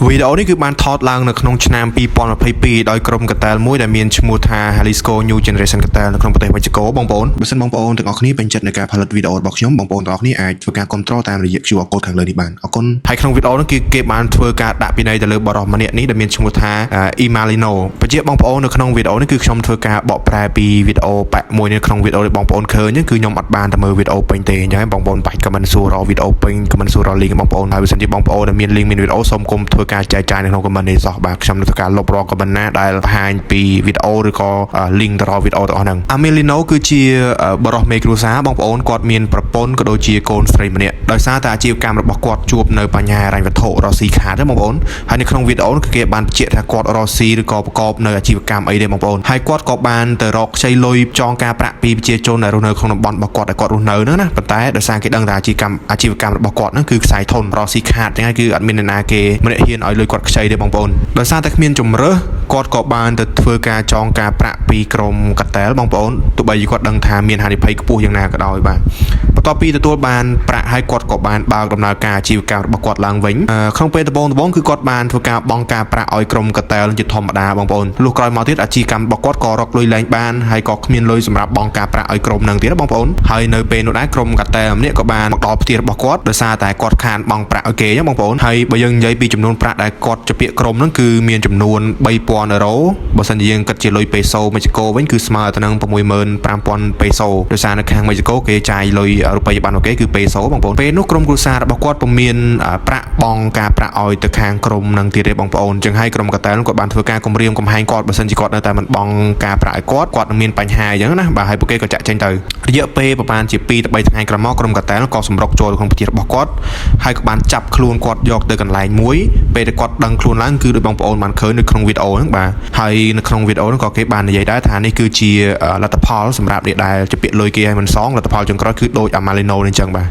វីដេអូនេះគឺបានថតឡើងនៅក្នុងឆ្នាំ2022ដោយក្រុមកាតែលមួយដែលមានឈ្មោះថា Jalisco New Generation Cartel នៅក្នុងប្រទេសមិចស៊ីកូបងប្អូនបើសិនបងប្អូនទាំងអស់គ្នាពេញចិត្តในការផលិតវីដេអូរបស់ខ្ញុំបងប្អូនទាំងអស់គ្នាអាចធ្វើការគ្រប់គ្រងតាមរយៈ QR code ខាងលើនេះបានអរគុណហើយក្នុងវីដេអូនេះគឺគេបានធ្វើការដាក់ពិន័យទៅលើបុរសម្នាក់នេះដែលមានឈ្មោះថា Emalino បញ្ជាក់បងប្អូននៅក្នុងវីដេអូនេះគឺខ្ញុំធ្វើការបកប្រែពីវីដេអូប៉ាក់មួយនៅក្នុងវីដេអូដែលបងប្អូនឃើញហ្នឹងគឺខ្ញុំអត់បានតែមើលវីដេអូពេញទេអញ្ចឹងបងប្អូនបាច់ comment សួររកវីដេអូពេញ comment សួររក link បងប្អូនហើយបើសិនជាបងប្អូនដែលមាន link មានវីដេអូសូមកុំធ្វើការចែកចាយនៅក្នុង comment នេះសោះបាទខ្ញុំនឹងធ្វើការលុបរាល់ comment ណាដែលបង្ហាញពីវីដេអូឬក៏ link ទៅរកវីដេអូទាំងអស់ហ្នឹង Amelino គឺជាបុរសមេគ្រួសារបងប្អូនគាត់មានប្រពន្ធក៏ដូចជាកូនស្រីម្នាក់ដោយសារតែអាជីវកម្មរបស់គាត់ជួបនៅបញ្ហាហិរញ្ញវត្ថុរកស៊ីខាតទេបងប្អូនហើយនៅក្នុងវីដេអូនោះគឺគេបានបញ្ជាក់ថាគាត់រកស៊ីឬក៏ប្រកបនៅអាជីវកម្មអីទេបងប្អូនហើយគាត់ក៏បានទៅរកខ្ចីលុយចងការប្រាក់ពីប្រជាជនដែលរស់នៅក្នុងតំបន់របស់គាត់ដែលគាត់រស់នៅហ្នឹងណាប៉ុន្តែដោយសារគេដឹងថាអាជីវកម្មរបស់គាត់ហ្នឹងគឺខ្សែធនរកស៊ីខាតចឹងហើយគឺអត់មានអ្នកណាគេម្នាក់ហ៊ានឲ្យលុយគាត់ខ្ចីទេបងប្អូនដោយសារតែគ្មានជំរើសគាត់ក៏បានទៅធ្វើការចងការប្រាក់ពីក្រុមកាតែលបងប្អូនទោះបីជាគាត់ដឹងថាមានហានិភ័យខ្ពស់យ៉ាងណាក៏ដោយបាទបន្ទាប់ពីទទួលបានប្រាក់ហើយគាត់ក៏បានបើកដំណើរការអាជីវកម្មរបស់គាត់ឡើងវិញក្នុងពេលដំបូងដំបូងគឺគាត់បានធ្វើការបង់ការប្រាក់ឲ្យក្រុមកាតែលជាធម្មតាបងប្អូនលុះក្រោយមកទៀតអាជីវកម្មរបស់គាត់ក៏រកលុយលែងបានហើយក៏គ្មានលុយសម្រាប់បង់ការប្រាក់ឲ្យក្រុមនឹងទៀតណាបងប្អូនហើយនៅពេលនោះដែរក្រុមកាតែលម្នាក់ក៏បានមកដល់ផ្ទះរបស់គាត់ដោយសារតែគាត់ខានបង់ប្រាក់ឲ្យគេបងប្អូនហើយបើយើងនិយាយពីចំនួនប្រាក់ដែលគាត់ជំពាក់ក្រុមហ្នឹងគឺមានចំនួន3000អឺរ៉ូបើសិនជាយើងគិតជាលុយពេសូមិចស៊ីកូវិញគឺស្មើទៅនឹង65,000ពេសូដោយសារនៅខាងមិចស៊ីកូគេចាយលុយរូបិយប័ណ្ណរបស់គេគឺពេសូបងប្អូនពេលនោះក្រុមគ្រួសាររបស់គាត់ពុំមានប្រាក់បង់ការប្រាក់ឲ្យទៅខាងក្រុមនឹងទៀតទេបងប្អូនអញ្ចឹងហើយក្រុមកាតែលគាត់បានធ្វើការគម្រាមកំហែងគាត់បើសិនជាគាត់នៅតែមិនបង់ការប្រាក់ឲ្យគាត់គាត់នឹងមានបញ្ហាអញ្ចឹងណាបាទហើយពួកគេក៏ចាក់ចេញទៅរយៈពេលប្រហែលជា2ទៅ3ថ្ងៃក្រោយមកក្រុមកាតែលក៏សម្រុកចូលក្នុងផ្ទះរបស់គាត់ហើយក៏បានចាប់ខ្លួនគាត់យកទៅកន្លែងមួយពេលដែលគាត់ដឹងខ្លួនឡើងគឺដោយបងប្អូនបានឃើញនៅក្នុងវីដេអូហ្នឹងបាទហើយនៅក្នុងវីដេអូហ្នឹងក៏គេបាននិយាយដែរថានេះគឺជាលទ្ធផលសម្រាប់អ្នកដែលជំពាក់លុយគេឲ្យមិនសងលទ្ធផលចុងក្រោយគឺដូចអាម៉ាលីណូនេះអញ្ចឹងបាទ។